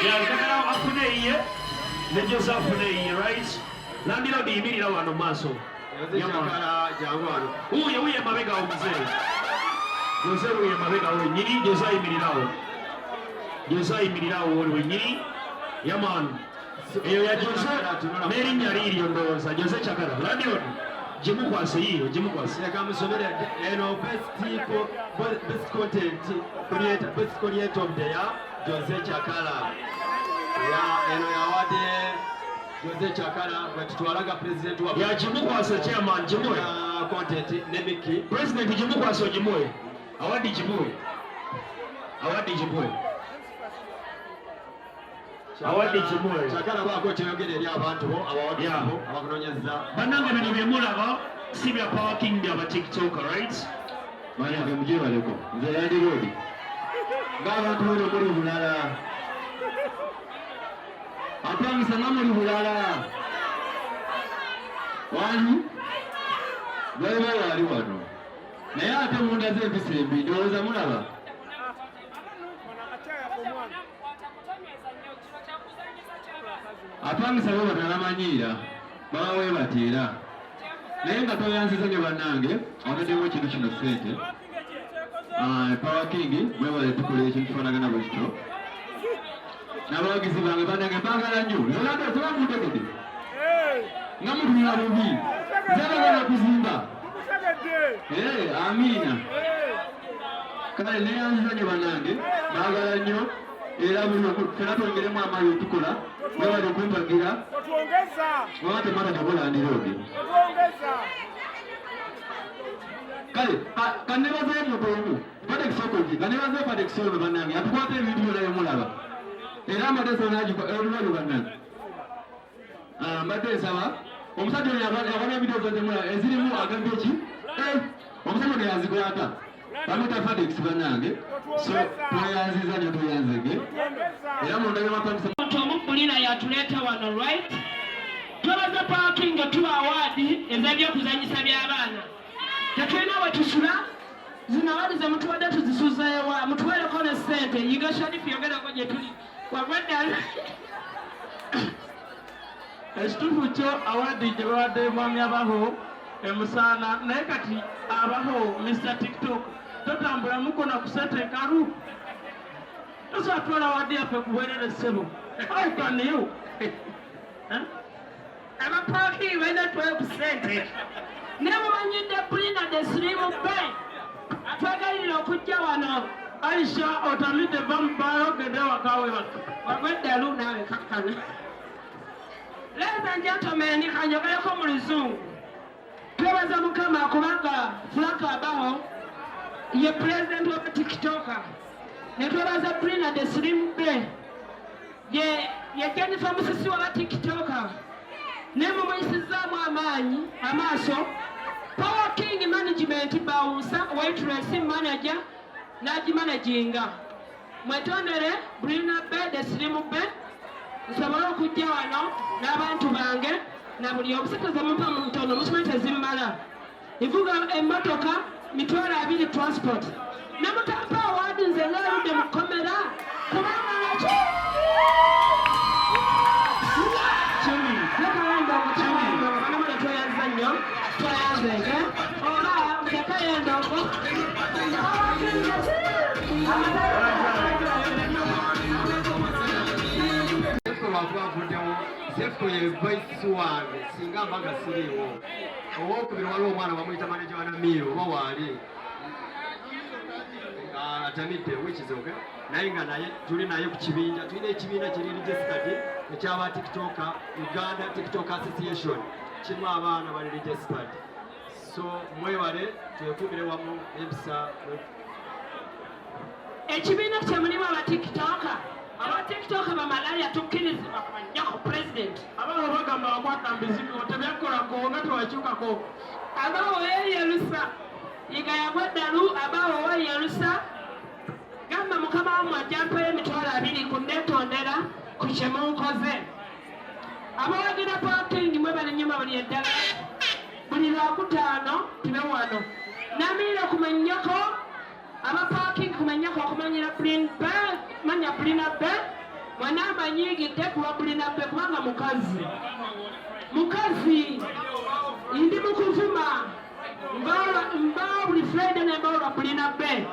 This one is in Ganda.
Njagala afune eyiye ne Jose afune eyiye, right? Landlord, yimirira wano mu maaso. Jose Chakala, jangu wano. Wuuye, wuuye emabega wo, muzeeyi Jose, wuuye emabega wo wennyini. Jose ayimirirawo, Jose ayimirirawo woli wennyini. Yeah man, eyo ya Jose n'erinnya liiryo ndowooza, Jose Chakala. Landlord, gimukwase yiyo, gimukwase. Leka musomere eno: best content creator, best creator of the year, Jose Chakala. Ya eno yawadde Jose Chakala gwe tutwalaga president wa Ya, gimukwase, chairman, gimuwe. Ya content ne Mickey. President, gimukwase, ogimuwe. Award gimuwe, award gimuwe, award gimuwe. Chakala, baako kyeyogera eri abantu bo abawagizi bo abakunoonyeza. Bannange, bino bye mulaba si bya Power King, bya ba TikToker, right? Banange, mugyebaleko. Nze landlord, ng'abantu bano muli bulala, apangisa nga muli bulala. Wali baliba wali wano, naye ate mundaze empisa embi. Ndowooza mulaba. Apangisa bo batalamanyiira, baba webateera, naye nga toyanziza nnyo. Bannange, wataddemu ekintu kino ssente. Ah, Power King, mwebale tukola ekintu kifaanagana bwe kityo n'abawagizi bange. Bannange, mbaagala nnyo. Nze teba muntegedde nga mutunula bubi. Nze abagala okuzimba. Eh, amiina. Kale neyanziza nnyo bannange, baagala nnyo era buli ffena twongeremu amaanyi otukola. Mwebale okumpagira. Oba temwata tekola landlord. Kale kanebazeyo omuntu omu, Patex Okoji. Kanebazeyo Patex ono, bannange, atukwata ebintu byonna byemulaba. Era mbadde nsaba olubalo, bannange. Ah, mbadde nsaba omusajja ono yakola evidiyo zozemula ezirimu agambye ki. Eh, omusajja ono yazikwata, bamwita Fadex, bannange. So tweyanziza nnyo, tweyanzege era mundabe mapangisa. Omuntu omu Bulina yatuleeta wano, right? Twebaza Power King tuwa award ez'ebyokuzanyisa by'abaana. Tetulina we tusula. Zino award ze mutuwadde tuzisuzeewa? Mutuweereko ne ssente. Yiga Sharifu, yogerako gye tuli wagwa ddala. Ekituufu kyo, award gye bawadde mwami Abaho emusaana, naye kati Abaho, Mr TikTok, totambula mukona ku sente enkalu. Tosobola twala award yaffe ku bwerere, ssebo. How can you? Eh? Aba Power King balina tuweyo ku ssente. Ne mumanyidde Bulina the Slim Bay atwegalirira okujja wano. Aisha, otamidde, va mu bbaala ogende waka webaka. Wagwa eddalu naawe, kakkana. Ladies and gentlemen, kanjogereko mu Luzungu. Twebaza Mukama kubanga Frank Abaho ye president wa TikToker, ne twebaza Brina the Slim Bay, ye Jennifer Musisi wa TikToker, ne mumuyisizaamu amaanyi amaaso. Power King management, bouncer, waitress, manager n'agimanaginga. Mwetondere Brina Bay the Slim Bay, nsobole okujja wano n'abantu bange na buli obusente zemumpa mu ntono, mukimanyi tezimmala. Nvuga emmotoka 20,000 transport, nemutampa award, nze ngaaludde mu kkomera kubanga nakyo. Chumi. Lekayo tweyanza nnyo, tweyanzege oba lekayo endongo. Sefuko lwakuba avuddewo. Sefuko ye vice wange singa mba nga siriiwo. Owokubiri waliwo omwana bamuyita manager wa Namiiro, oba waali. Ah, atamidde, which is okay, naye nga naye tuli naye ku kibinja. Tulina ekibiina kiri registered ekyaba TikToker, Uganda TikTok Association, kirimu abaana bali registered. So mwebale, twekumire wamu empisa. Ekibiina kye mulimu abatikitoka, abatikitoka bamalaya, tukkirizibwa kumanyako president. Abawo bagamba wakwata mbizibu tebyakolako nga tewakyukako. Abawo yeyerusa yiga yagwa ddalu. Abawo weyerusa, gamba mukama wamwe ajja mpeyo 20,000 ku neetondera ku kye munkoze. Abawagira Power King, mwebale nnyuma buli eddala. Buli Lwakutaano tube wano. Namiira ku mannyako, aba Power King ku mannyako okumanyira manya Brina Be. Mwana amanyiigidde kuba bulina be kubanga mukazi mukazi ndi mukuvuma mba buli Friday nembawo lwa bulina be.